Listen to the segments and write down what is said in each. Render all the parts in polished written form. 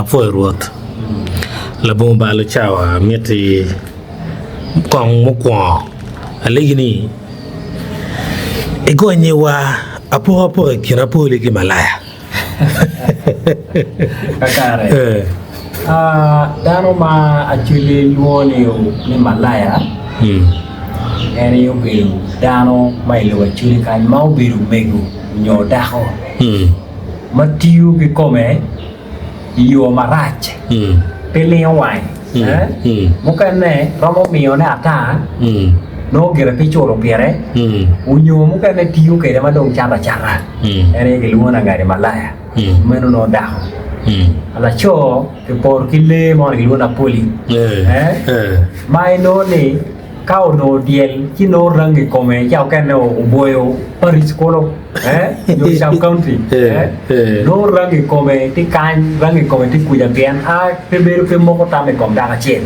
Apwoyo Rwot. Labongo balo cawa amiti kong mukwongo alegi ni igonyiwa apokapoka i kin Apoli ki Malaya. Kakare, dano ma Acholi lwongo ni Malaya en aye obedo dano ma i lobo Acholi kany ma obedo mego nyo dako ma tiyo ki kome i yo marac pe lingo wange mukene romo miyone ata nongo gire pe culo pire onyo mukene tiyo kwede ma dong cato acata en aye kilwongo ni angadi malaya meno nongo dako laco kiporo ki lee mo ni kilwongo ni apoli ma inongo ni Ka onongo dyel ci nongo rangi kome ca okene obwoyo paric kulu nyo sub county nongo rangi kome tye kany rangi kome tye kuca pien a pe bedo pe moko tam i kom dako acel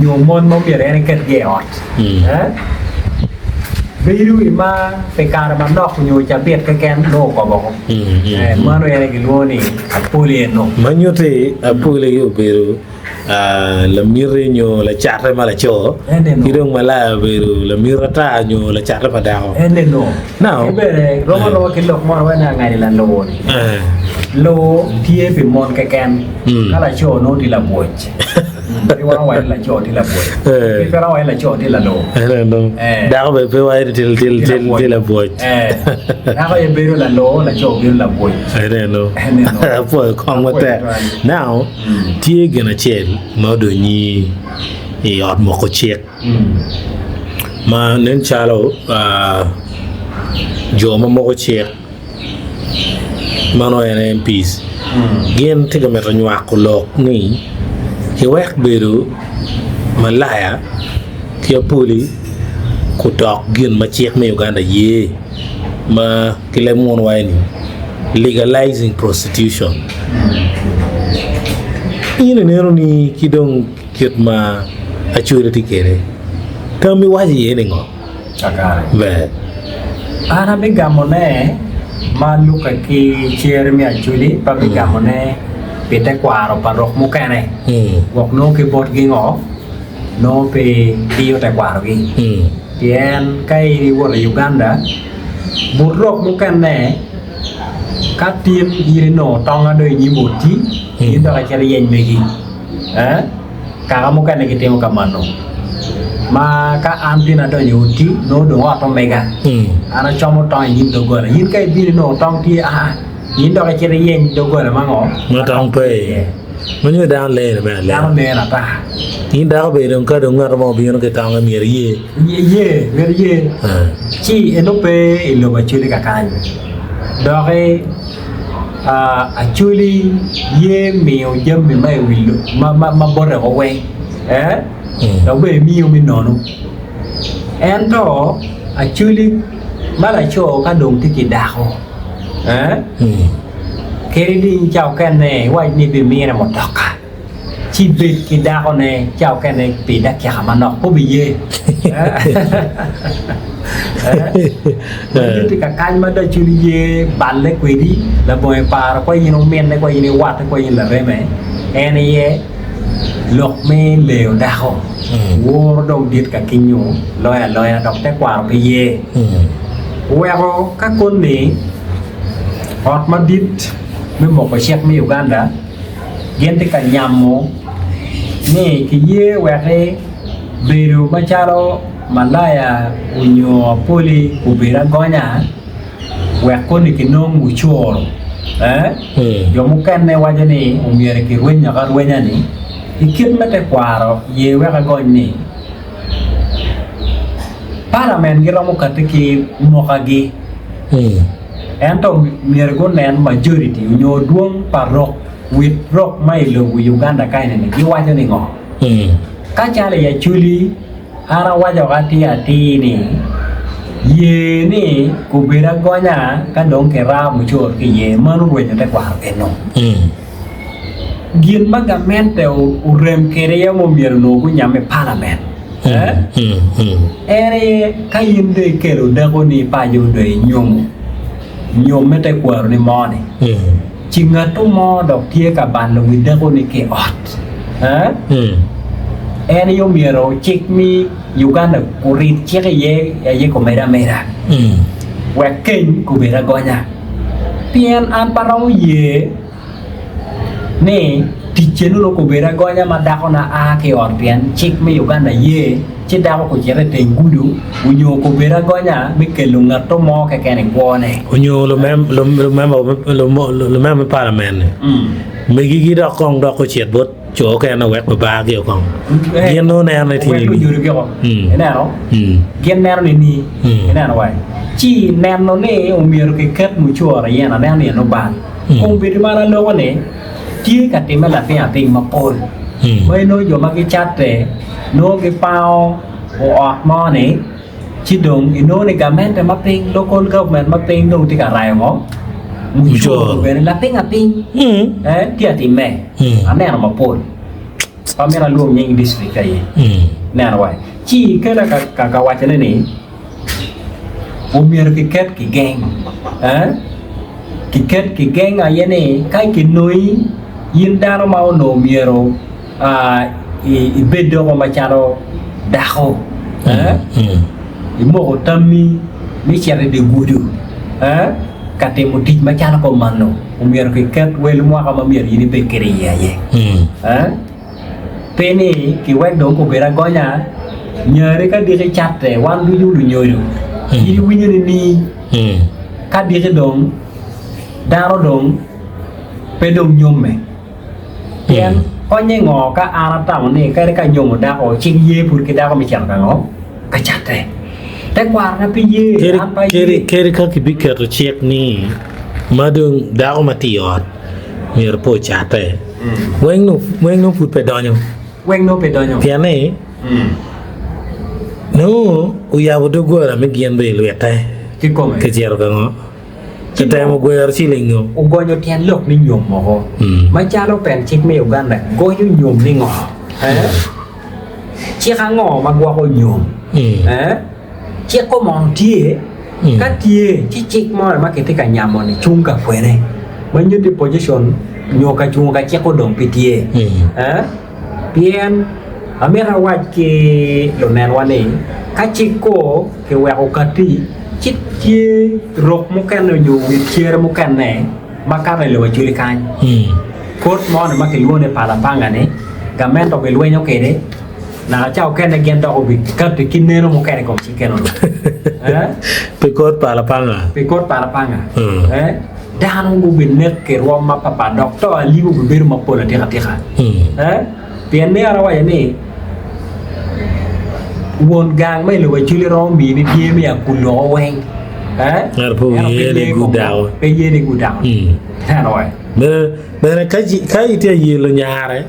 nyo mon ma myero en eketgi i ot bedo i mar pi kare manok nyo cabit keken nongo okobo woko mano en aye gilwongo ni apoli eno. Ma nyutti apoli obedo Lamiti nyo lacate ma laco ki dong malaya obedo lamiti ata nyo lacate pa dako. Now, ki bene rom aroma ki lok mo wene angadi laloo ni loo tye pi mon keken ka laco nongo tye labwoc pe waromo waco ni laco tye labwoc pe romo waco ni laco tye laloo dako bene pe waco ni tye labwoc dako aye bedo laloo laco bedo labwoc apwoyo kong matek now Tye gin acel ma odonyi i ot moko cik ma nen calo jo ma moko cik meno en MPs gin tye ka mito nywako lok ni kiwek bedo malaya ki apoli gudok gin ma cik me Uganda ye. ma ki leb munu waco ni legalizing prostitution. In ineno ni ki dong kit ma Acholi tye kwede, tam iwaco iye ni ngo? Kakare. Ber. An abigamone ma lukke ki cer me Acholi, pe abigamone pi tekwaro pa rok mukene, gwok nongo ki botgi ngo, nongo pe diyo tekwarogi. Pien ka in iwoto i Uganda, but rok mukene ka tin in inongo tonga dong i nyim oti, in dok icito iyeny megi. Eh? Kaka mukene gitimo ka mano. Ma ka an tin adonyo i oti, nongo dong ot omega. An acomo tong i nyim doggola. In ka ibino inongo tong tye, aa, in dok icito iyeny doggola ma ngo? Ma tong pe iye. Ma nyo dano lene me alena. Dano lene ata. In dako bene dong ka dong ngat mo obino ki tonge myero iye. Iye, myero iye. Ci eno pe i lobo Acholi kakany. Doki Acholi ye miyo jami ma i wi lobo ma bote woko weng. Dok bene miyo me nono. Ento Acholi ma laco ka dong tye ki dako. Kadi ding ca okene iwac ni ibimine mutoka ci ibed ki dakone ca okene pi dakika manok pe obiye. Magi tye ka kany ma dong cwinyi ye balle kwedi labongo iparo kwa in ominne kwa in iwatte kwa in lareme en aye lok me leyo dako. Woro dong dit ka kinyo loyo aloya dok tekwaro pe ye. Oweko ka koni Ot madit me moko cik me Uganda gin tye ka nyamo ni kiye wek bedo macalo malaya onyo apoli obed agonya wek koni kinong mucoro jo mukene waco ni omyero kirweny woko arwenya ni i kit me tekwaro ye wek agony ni Palament giromo kati ki mokagi ento myero gunen majority onyo dwong pa rok wit rok ma i lobo Uganda ka enini giwaco ni ngo. Ka calo i Acholi an awaco woko atir atir ni ye ni obed agonya ka dong kiraa mucoro ki iye mano rwenyo tekwaro eno. Gin ma gamente orem kwede aye ma myero onongo gunyam i palament. En aye ka in dong ikelo dakoni paco dong inyomo, nyom me tekwaroni mo-ni. Ci ngatto mo dok tye ka balo wi dakoni ki i ot. En aye omyero cik mi Uganda orit cik iye aye komed ameda wek keny kobed agonya. Pien an pe aromo ye ni ticce nongo kobed agonya ma dakona a ki i ot pien cik me Uganda ye ci dako kocito i teng gudo onyo kobed agonya me kelo ngatto mo keken i kwone. Onyo lumemba me palament megigi dok kong dok ocit bot co okene wek gubargi kong. Gin nongo neno ni tye Wek nini? lunyodogi oko. Ineno? Gin neno ni ni. Ineno wai? Ci neno ni omyero kiket mucoro iye en aneno ni en obal. Kombeddi ma an aloko ni tye ka timme lapiny apiny mapol ma inongo jo ma gicatte nongo gipango ot mo ni ci dong inongo ni gamente ma piny, local government ma piny dong tye ka rayo ngo? Mucoro bene lapiny apiny tye ka timme. Aneno mapol. Pe amito alwong nying district aye. Ineno wai? Ci kela ka wacone ni omyero kiket kigeng. Kiket kigeng aye ni ka kinongi in dano ma onongo myero ibed doko macalo dako, imoko tammi me cito i dye gudo ka timo tic macalo kumeno, omyero kiket wel mwaka ma myero in ibed kwede iye aye. Pe ni kiwek dong obed agonya, nyari ka diki catte, wan ducu lunyodo, in iwinyo nining ka diki dong dano dong pe dong nyomme? Pien konye ngo ka an atamo ni kadi ka anyomo dako, cik ye pud ki dako me cito ka ngo? Ka catte. Tekwarona pe ye, an pe aye. Kadi ka kibiketo cik ni ma dong dako ma tye i ot myero pe ocatte, weng nongo pud pe donyo. Weng nongo pe donyo. Pien ni nongo oyabo doggola me gin bene ilwite Kikome. kicito ka ngo? Kitemo gwero ciling nyo? Ogonyo tyen lok me nyom moko. Macalo pen cik me Uganda gonyo nyom ni ngo? Cik ango ma gwoko nyom? Cik ko mono tye? Ka tye, ci cik moni ma kitye ka nyamo ni cung ka kwene? Ma nyutti position nyo ka cungo ka cik odong pe tye. Pien amito awac ki lunenwa ni ka cik ko kiweko okatti, ci tye rok mukene nyo wi cere mukene makato i lobo Acholi kany. Kot moni ma kilwongo ni palapanga-ni, gamente obilwenyo kwede naka ca okene gin dok obikatti ki neno mukene i kom cik keno dong. Pi kot palapanga. Pi kot palapanga. Dano gubinek ki rwom mapatpat dok to alip obibedo mapol atikatika. Pien ni an awaco ni, Won gang ma i lobo Acholi romo mini tye me akul loko weng. Ento pe oye ni gudako. Pe ye ni gudako. Ineno wai? Bene ka itye ka yelo nyare,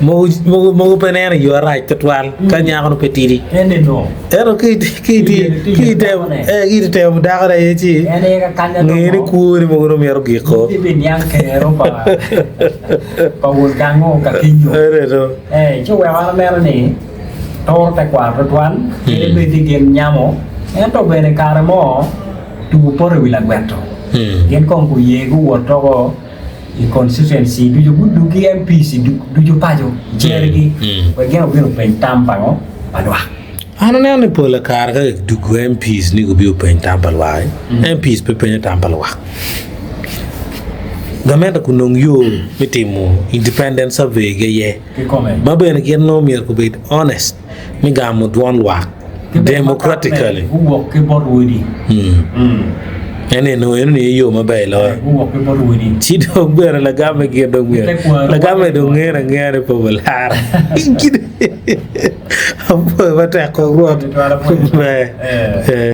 mogo pe neno i yo arac tutwal ka nyako-nu pe tidi. Ento ka itye temo dakone aye ci nge ni kwoni mogo dong myero ogiko. Ci oweko an aneno ni turo tekwaro tutwal kadi bed ni gin nyamo ento bene kare mo tubo poto i wi lagweto. Gin kong guye guwot woko i constituency ducu guduggi MPs ducu paco i cergi wek gin obin openy tam pa ngo pa lwak. An aneno ni pol kare ka kiduggo MPs ni gubi openy tam pa lwak, MPs pe penyo tam pa lwak. Gamente kunong yo me timo independent survey gi aye ma bene gin nongo myero gubed honest me gamo dwon lwak democratically. Guwok ki bot wodi. En eno eno ni aye yo maber loyo. Guwok ki bot wodi. Ci dong bene lagamme gin dong myero lagamme dong ngene angeya ni pe olara. Apwoyo matek kong Rwot. Ber.